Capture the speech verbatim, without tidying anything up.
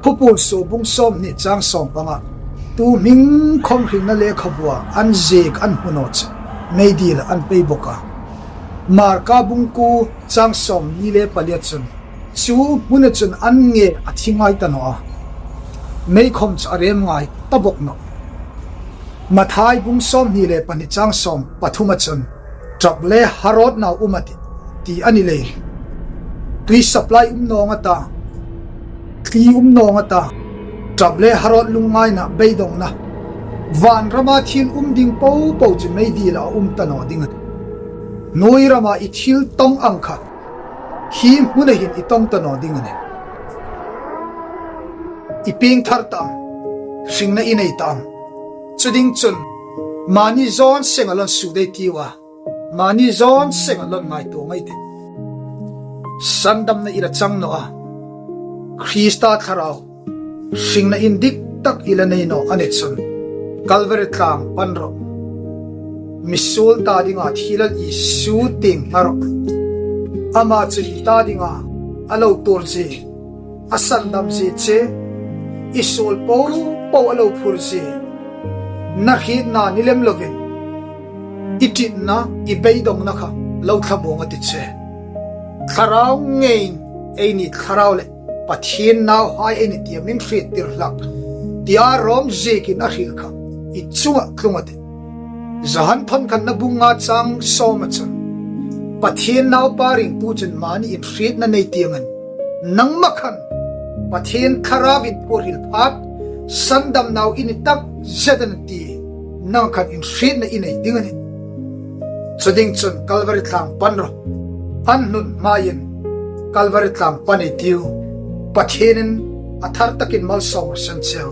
Upa Paul suo bung sawmhni chang sawmpanga, tu hming khawm hringna lekhabua an ziek an hmu naw chu meidila an pei bawk a. Marka bung kuo chang sawmhni le palia chun, chu hmuna chun an nge a thi ngai ta naw a, mei khawm chu a rem ngai ta bawk nawh. Mathai bung sawmhni le pahni chang sawmpathuma chun, ṭap le harâwtna um a tih, ti a ni lei. Tui supply um naw nga ta, thli um naw nga ta, ṭap le harâwt lungngaina, beidongna, vân rama thil um ding po po chu meidila a um ta naw ding a nih. Hnuoi rama i thil tawng ang kha hi hmuna hin i tawng ta naw ding a nih. I piengthar ta am? Hringna i nei ta am? Chu ding chun mani zawng senga lo insuo dei tiu a, mani zawng senga lo ngaituo ngei ei tih. Sandamna i la chang naw a, Krista Thlarau hringna indik tak i la nei naw a ni chun, Kalvari tlâng pan rawh. Misuol ta dinga thi Lal Isu tieng ngha rawh. Ama chu i ta dinga a lo tuor zie, a sandam zie che, i suol po po a lo phur zie, na hrietna ni lem lovin i ṭitna, i beidongna kha lo thlamuong a ti che. Thlarau ngeiin eini thlarau le Pathien nauhai ei ni tia min hriettir hlak, tia Rom ziekin a hril kha i chunga tlung a tih. Johan thawnkhatna bung nga chang sawma chun, Pathien Naupa ringtu chun mani inhrietna nei tieng a nih. Nangma khan Pathien Thlarauin thu a hril phat, sandam nau i ni tak zet a nih ti, nang khan inhrietna i nei ding a nih. Chu ding chun Kalvari tlâng pan rawh. An hnun hmain Kalvari tlâng pan ei tiu. Pathienin a thar takin malsawm raw se cheu.